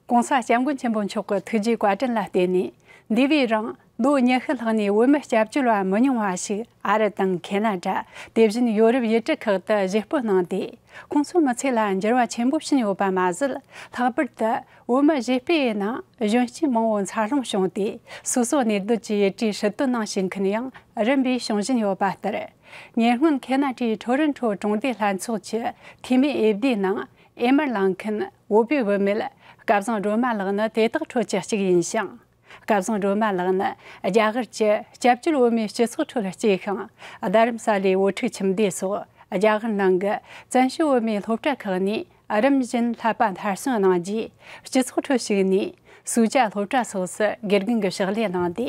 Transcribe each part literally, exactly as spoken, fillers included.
༸གོང་ས་༸སྐྱབས་མགོན་ཆེན་པོ་མཆོག་གི་ཐུགས་རྗེ་བཀའ་དྲིན་ལ་བརྟེན་ནས། འདས་པའི་རིང་ལོ་ཉི་ཤུ་ལྷག་ནས་བོད་མི་སྐྱབས་བཅོལ་བ་མི་ཉུང་བ་ཞིག་ཨ་རི་དང་ཁེ་ན་ཌ། དེ་བཞིན་ཡོ་རོབ་ཡུལ་གྲུ་ཁག་ཏུ་གཞིས་སྤོ་གནང་སྟེ། ཁོང་ཚོའི་མི་ཚེ་ལ་འགྱུར་བ་ཆེན་པོ་ཕྱིན་ཡོད་པ་མ་ཟད། ལྷག་པར་དུ་བོད་མི་གཞིས་སྤོས་ཡི་ནང་གཞོན་སྐྱེས་མང་བོ་འཚར་ལོངས་བྱུང་སྟེ། སོ་སོའི་གནས་སྡོད་ཀྱི་ཡུལ་གྲུའི་སྲིད་དོན་ནང་ཞུགས་མཁན་ཡང་རིམ་པས་བྱུང་བཞིན་ཡོད་པ་ལྟར། ཉེ་སྔོན་ཁེ་ན་ཌའི་ཊོ་རོན་ཊོ་གྲོང་སྡེ་ལྷན་ཚོགས་ཀྱི་འཐུས་མི་འོས་བསྡུའི་ནང་འོས་མིར་ལངས་མཁན་བོད་པའི་བུད་མེད་སྐལ་བཟང་སྒྲོལ་མ་ལགས་ནི་དེ་དག་ཁྲོད་ཀྱི་གཅིག་ཡིན་ཞིང་། སྐལ་བཟང་སྒྲོལ་མ་ལགས་ནི་རྒྱ་གར་གྱི་སྐྱབས་བཅོལ་བོད་མིའི་སྤྱི་ཚོགས་ཁྲོད་སྐྱེས་ཤིང་། རྡ་རམ་ས་ལའི་བོད་ཕྲུག་ཁྱིམ་སྡེ་སོགས་རྒྱ་གར་ནང་གི་བཙན་བྱོལ་བོད་མིའི་སློབ་གྲྭ་ཁག་ནས་རིམ་བཞིན་བསླབ་པ་མཐར་སོན་གནང་རྗེས། སྤྱི་ཚོགས་ཁྲོད་ཞུགས་ནས་སུའུ་ཅཱ་སློབ་གྲྭ་སོགས་སུ་དགེ་རྒན་གྱི་ཕྱག་ལས་གནང་སྟེ།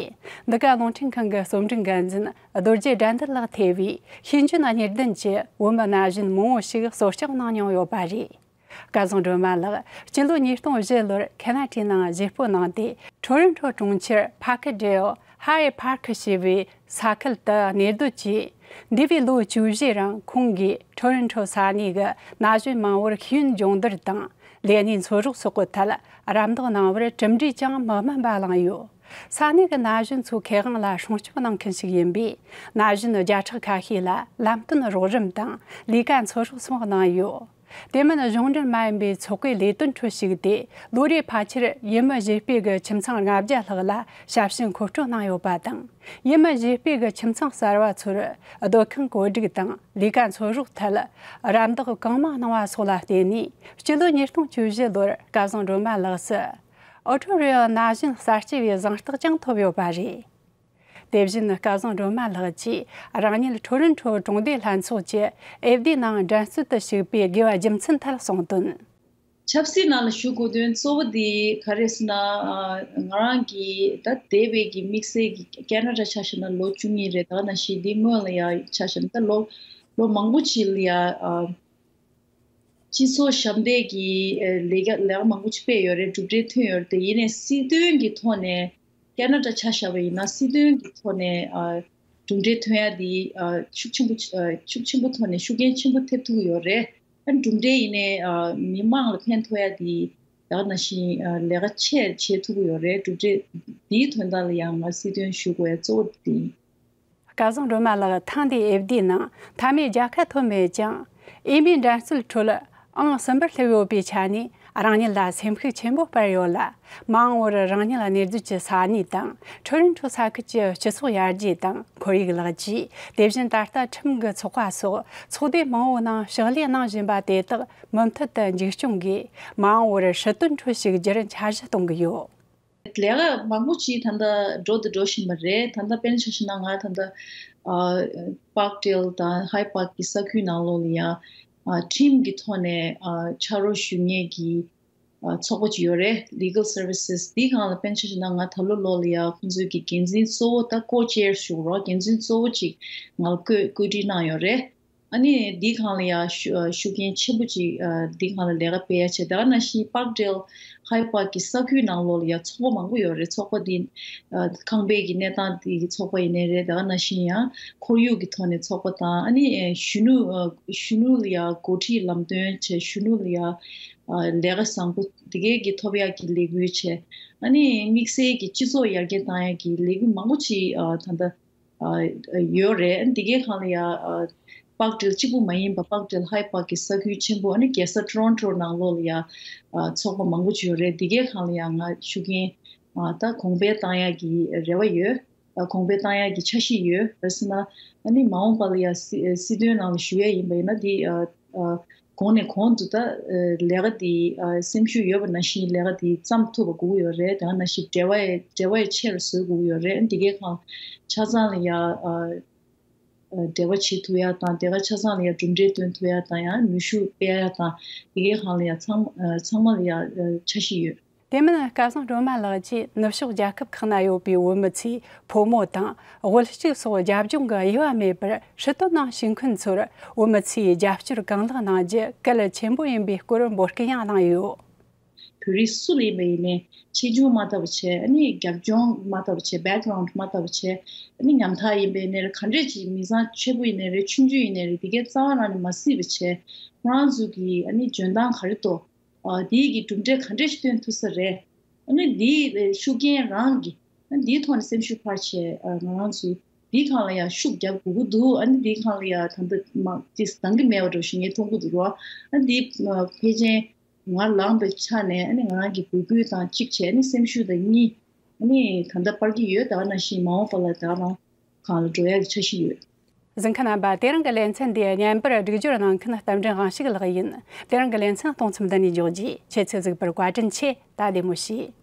འདི་ག་རླུང་འཕྲིན་ཁང་གི་རྩོམ་སྒྲིག་འགན་འཛིན་རྡོ་རྗེ་དགྲ་འདུལ་ལགས་ཐེ་བའི་ཤེས་འཇོན་གཉིས་ལྡན་གྱི་བོད་མི་ན་གཞོན་མང་བོ་ཞིག་གསོ་སྐྱོང་གནང་མྱོང་ཡོད་པ་རེད། སྐལ་བཟང་སྒྲོལ་མ་ལགས་སྤྱི་ལོ་ཉིས་སྟོང་བཞི་ལོར་ཁེ་ན་ཌའི་ནང་གཞིས་སྤོ་གནང་སྟེ། ཊོ་རོན་ཊོ་གྲོང་ཁྱེར་ཕ་ཁི་ཌེལ་ཧའེ་ཕར་ཁི་ཞེས་པའི་ས་ཁུལ་དུ་གནས་སྡོད་ཀྱིས། འདས་པའི་ལོ་བཅུ་བཞིའི་རིང་ཁོང་གིས་ཊོ་རོན་ཊོ་ས་གནས་ཀྱི་ན་གཞོན་མང་བོར་ཤེས་ཡོན་སྦྱོང་བརྡར་དང་ལས་གནས་འཚོལ་རོགས་སོགས་ཀྱི་ཐད་རམ་འདེགས་གནང་བར་གྲུབ་འབྲས་ཀྱང་མི་དམན་པ་བླངས་ཡོད། ས་གནས་ཀྱི་ན་གཞོན་ཚོའི་ཁེ་དབང་ལ་སྲུང་སྐྱོབ་གནང་མཁན་ཞིག་ཡིན་པས། ན་གཞོན་བརྒྱ་ཕྲག་ཁ་ཤས་ལ་ལམ་སྟོན་རོགས་རམ་དང་ལས་ཀ་འཚོལ་རོགས་སོགས་གནང་ཡོད། དེ་མིན་གཞུང་འབྲེལ་མ་ཡིན་པའི་ཚོགས་པའི་ལས་དོན་ཁྲོད་ཞུགས་ཏེ། ལོ་རེའི་ཕལ་ཆེར་ཡུལ་མི་གཞིས་སྤོས་ཀྱི་ཁྱིམ་ཚང་ལྔ་བརྒྱ་ལྷག་ལ་ཞབས་ཞུ་མཁོ་སྤྲོད་གནང་ཡོད་པ་དང་། ཡུལ་མི་གཞིས་སྤོས་ཀྱི་ཁྱིམ་ཚང་གསར་བ་ཚོར་སྡོད་ཁང་བཀོད་སྒྲིག་དང་ལས་ཀ་འཚོལ་རོགས་ཐད་རམ་འདེགས་གང་མང་གནང་བ་སོགས་ལ་བརྟེན་ནས། སྤྱི་ལོ་ཉིས་སྟོང་བཅུ་བཞི་ལོར་སྐལ་བཟང་སྒྲོལ་མ་ལགས་སུ་ཨོ་ཊོ་རི་ཡོ་ན་གཞོན་གསར་སྐྱེས་པའི་གཟེངས་རྟགས་ཀྱང་ཐོབ་ཡོད་པ་རེད། དེ་བཞིན་སྐལ་བཟང་སྒྲོལ་མ་ལགས་ཀྱིས་རང་ཉིད་ཊོ་རོན་ཊོ་གྲོང་སྡེ་ལྷན་ཚོགས་ཀྱི་འོས་བསྡུའི་ནང་འགྲན་རྩོད་དུ་ཞུགས་པའི་དགོས་པ་རྒྱུ་མཚན་ཐད་གསུངས་དོན། ཆབ་སྲིད་ནང་ལ་ཞུགས་དགོས་དོན་གཙོ་བོ་དེ་ག་རེ་ཟེར་ན། ཨ། ང་རང་གི་ད་འདས་པའི་གི་དམིགས་བསལ་གྱི་ཁེ་ན་ཌ་ཆ་བཞག་ན་ལོ་བཅུ་གཉིས་རེད། ད་ག་ནང་བཞིན་འདི་སྔོན་ལ་ཡ་ཆ་བཞག་ན་ད་ལོ་ལོ་མང་པོ་ཅིག་ལ་ཡ། ཨ། སྤྱི་ཚོགས་ཞབས་འདེགས་ཀྱི་ཨ་ལས་ཀ་ལས་ཀ་མང་པོ་ཅིག་སྤེལ་ཡོད་རེད། གྲུབ་འབྲས་ཐོན་ཡོད་རེད་དེ། ཡིན་ནའི་སྲིད་དོན་གྱི་ཐོག་ནས་ཁེ་ན་ཌ་ཆ་བཞག་པ་ཡིན་ན། སྲིད་དོན་གྱི་ཐོག་ནས་ཨ་གྲུབ་འབྲས་ཐོན་ཡ་དེ་ཨ་ཤུགས་ཆེན་པོ་ཨ་ཤུགས་ཆེན་པོ་ཐོག་ནས་ཤུགས་རྐྱེན་ཆེན་པོ་ཐེབས་ཐུབ་ཀྱི་ཡོད་རེད། ཨ་གྲུབ་འབྲས་ཡིན་ནའི་ཨ་མི་མང་ལ་ཕན་ཐོགས་ཡ་དེ་ད་ག་ནང་བཞིན་ཨ་ལས་ཀ་ཆེ་བྱེད་ཐུབ་ཀྱི་ཡོད་རེད། གྲུབ་འབྲས་དེའི་དོན་དག་ལ་ཡང་ང་སྲིད་དོན་ཞུ་དགོས་ཡ་གཙོ་བོ་དེ་ཡིན། སྐལ་བཟང་སྒྲོལ་མ་ལགས་ཐེངས་འདིའི་འོས་བསྡུའི་ནང་མཐའ་མའི་རྒྱལ་ཁ་ཐོབ་མེད་ཀྱང་། འོས་མིའི་འགྲན་རྩོད་ཁྲོད་ཨང་གསུམ་པར་སླེབས་ཡོད་པའི་ཆ་ནས་རང་ཉིད་ལ་སེམས་ཤུགས་ཆེན་པོ་སྤར་ཡོད་ལ། མ་འོངས་པར་རང་ཉིད་གནས་སྡོད་ཀྱི་ས་གནས་དང་ཊོ་རོན་ཊོ་ས་ཁུལ་གྱི་སྤྱི་ཚོགས་ཡར་རྒྱས་དང་ཁོར་ཡུག་ལེགས་བཅོས། དེ་བཞིན་ད་ལྟ་ཁྲིམས་ཀྱི་ཚོགས་པ་སོགས་ཚོགས་སྡེ་མང་བོའི་ནང་ཕྱག་ལས་གནང་བཞིན་པ་དེ་དག་མུ་མཐུད་དུ་མཇུག་སྐྱོང་གིས། མ་འོངས་པར་སྲིད་དོན་ཁྲོད་ཞུགས་རྒྱུར་འཆར་གཞི་གཏོང་གི་ཡོད། ལས་ཀ་མང་པོ་ཅིག་ད་ལྟ་འགྲོ་དང་འགྲོ་བཞིན་པ་རེད། ད་ལྟ་དཔེར་ན་ཆ་བཞག་ན་ང་ད་ལྟ་ཨ་པཱརྐ་ཌེལ་དང་ཧའི་པཱརྐ་གི་ས་ཁུལ་ནང་ལོགས་ལ་ཡ་ཨ་ཁྲིམས་ཀྱི་ཐོག་ནས་ཨ་ཕྱག་རོགས་ཞུ་མཁན་གྱི་ཨ་ཚོགས་པ་ཅིག་ཡོད་རེད། Legal Services། འདིའི་སྒང་ལ་དཔེར་ན་ཆ་བཞག་ན་ང་ད་ལོ་ལོ་ལ་ཡ་ཁོང་ཚོའི་གི་འགན་འཛིན་གཙོ་བོ་ད་ཀོ་ཅེར་ཞུ་རོགས། འགན་འཛིན་གཙོ་བོ་ཅིག་ང་ལ་བསྐོས་བསྐོས་སྒྲིག་གནང་ཡོད་རེད། ཨ་ནི་འདིའི་སྒང་ལ་ཡ་ཤུ་ཨ་ཤུགས་རྐྱེན་ཆེན་པོ་ཅིག་ཨ་འདིའི་སྒང་ལ་ལས་ཀ་སྤེལ་ཡ་བྱས། ད་ག་ནང་བཞིན་པཱརྐ་ཌེལ་ཧའི་པཱརྐ་གི་ས་ཁུལ་ནང་ལོགས་ལ་ཡ་ཚོགས་པ་མང་པོ་ཡོད་རེད། ཚོགས་པ་འདི་ཨ་ཁང་པའི་གི་གནས་སྟངས་འདི་གི་ཚོགས་པ་ཡིན་ནའི་རེད། ད་ག་ནང་བཞིན་ཡང་ཁོར་ཡུག་གི་ཐོག་ནས་ཚོགས་པ་དང་། ཨ་ནི་ཨ་གཞོན་ནུ་ཨ་གཞོན་ནུ་ལ་ཡ་འགོ་ཁྲིད་ལམ་སྟོན་བྱས། གཞོན་ནུ་ལ་ཡ་ཨ་ལས་ཀ་བཟང་པོ་དེ་གས་ཀྱི་ཐོབ་ཡག་གི་ལས་འགུལ་བྱས། ཨ་ནི་དམིགས་བསལ་གྱི་སྤྱི་ཚོགས་ཡར་རྒྱས་བཏང་ཡག་གི་ལས་འགུལ་མང་པོ་ཅིག་ཨ་ད་ལྟ་ཨ་ཡོད་རེད། འདི་གའི་སྒང་ལ་ཡ་ཨ་པཱརྐ་ཌེལ་གཅིག་པུ་མ་ཡིན་པ། པཱརྐ་ཌེལ་ཧའི་པཱརྐ་གི་ས་ཁུལ་ཆེན་པོ། ཨ་ནི་རྒྱལ་ས་ཊོ་རོན་ཊོ་ནང་ལོགས་ལ་ཡ་ཨ་ཚོགས་པ་མང་པོ་ཅིག་ཡོད་རེད། འདི་གའི་སྒང་ལ་ཡ་ང་ཤུགས་རྐྱེན་ཨ་ད་གོང་འཕེལ་བཏང་ཡག་གི་རེ་བ་ཡོད། ཨ་གོང་འཕེལ་བཏང་ཡག་གི་འཆར་གཞི་ཡོད། ག་རེ་ཟེར་ན་ཨ་ནི་མ་འོངས་པ་ལ་ཡ་སྲི་སྲིད་དོན་ནང་ལ་ཞུགས་ཡག་ཡིན་པ་ཡིན་ན། འདི་ཨ་ཨ་གོང་ནས་གོང་དུ་ད་ཨ་ལས་ཀ་འདི་ཨ་སེམས་ཤུགས་ཡོད་པ་ནང་བཞིན་ལས་ཀ་འདི་བརྩམས་ཐུབ་པ་དགོས་ཀྱི་ཡོད་རེད། དེ་ནང་བཞིན་འབྲེལ་བ་ཡང་འབྲེལ་བ་ཡང་ཆེ་རུ་བཟོ་དགོས་ཀྱི་ཡོད་རེད། འདི་གའི་སྒང་ཆ་ཚང་ལ་ཡ་ཨ་ཨ་འབྲེལ་བ་བྱེད་ཐུབ་ཡག་དང་། དེ་ག་ཆ་ཚང་ལ་ཡ་གྲུབ་འབྲས་སྟོན་ཐུབ་ཡག་དང་། ཡང་ནུས་ཤུགས་སྤེལ་ཡག་དང་། འདི་གའི་སྒང་ལ་ཡ་ཚང་ཨ་ཚང་མ་ལ་ཡ་ཨ་འཆར་གཞི་ཡོད། དེ་མིན་སྐལ་བཟང་སྒྲོལ་མ་ལགས་ཀྱིས་ནུབ་ཕྱོགས་རྒྱལ་ཁབ་ཁག་ན་ཡོད་པའི་བོད་མི་ཚོའི་ཕོ་མོ་དང་དབུལ་ཕྱུག་སོགས་རྒྱབ་ལྗོངས་ཀྱི་དབྱེ་བ་མེད་པར་སྲིད་དོན་ནང་ཞུགས་མཁན་ཚོར་བོད་མི་ཚོས་རྒྱབ་སྐྱོར་གང་ལེགས་གནང་རྒྱུ་གལ་ཆེན་པོ་ཡིན་པའི་སྐོར་འབོད་སྐུལ་ཡང་གནང་ཡོད། བོད་རིགས་སུ་ལ་ཡིན་པ་ཡིན་ནའི་ཆེ་ཆུང་མ་ལྟ་བུ་བྱས། ཨ་ནི་རྒྱབ་ལྗོངས་མ་ལྟ་བུ་བྱས། བེག་གྷ་རའུན་ཌི་མ་ལྟ་བུ་བྱས། ཨ་ནི་ཉམ་ཐག་ཡིན་པ་ཡིན་ནའི་རེད། ག་འདྲས་ཅིག་མི་ཚང་ཆེ་པོ་ཡིན་ནའི་རེད། ཆུང་ཆུང་ཡིན་ནའི་རེད། དེ་གའི་རྩ་བ་རང་ནས་མ་བརྩིས་པ་བྱས། ཁོ་རང་ཚོ་གི་ཨ་ནི་འཇོན་ཐང་ག་རེ་འདུག་ཨ་དེའི་གི་གྲུབ་འབྲས་ག་འདྲ་ཞིག་སྟོན་ཐུབ་ས་རེད། ཨ་ནི་དེའི་ཤུགས་རྐྱེན་རང་གི་ཨ་ནི་དེའི་ཐོག་ནས་སེམས་ཤུགས་འཕར་བྱས་ཨ་ང་རང་ཚོས་དེའི་སྒང་ལ་ཡང་ཤུགས་རྒྱབ་དགོས་ཀྱི་འདུག་ཨ་ནི་དེའི་སྒང་ལ་ཡང་ད་ལྟ་མ་ཅིག་འདང་གི་མེད་པ་འདྲ་ཞིག་ངས་མཐོང་གི་འདུག་རོ། ཨ་ནི་དེའི་ཕལ་ཆེར་ང་ལངས་པའི་ཆ་ནས་ཨ་ནི་ང་རང་གི་འབོད་སྐུལ་དང་གཅིག་བྱས་ཨ་ནི་སེམས་ཤུགས་དང་གཉིས་ཨ་ནི་ད་ལྟ་སྤར་གྱི་ཡོད། ད་ག་ནང་བཞིན་མ་འོངས་པ་ལ་ད་རང་སྒང་ལ་འགྲོ་ཡག་གི་འཆར་གཞི་ཡོད། གཟིགས་མཁན་རྣམ་པ། དེ་རིང་གི་ལེ་ཚན་འདི་བརྙན་པར་སྒྲིག་སྦྱོར་གནང་མཁན་རྟ་མགྲིན་དབང་ཕྱུག་ལགས་ཡིན། དེ་རིང་གི་ལེ་ཚན་གཏོང་མཚམས་འདི་ནས་འཇོག་རྒྱུ། ཁྱེད་ཚོས་གཟིགས་པར་བཀའ་དྲིན་ཆེ། ད་བདེ་མོ་བྱོས།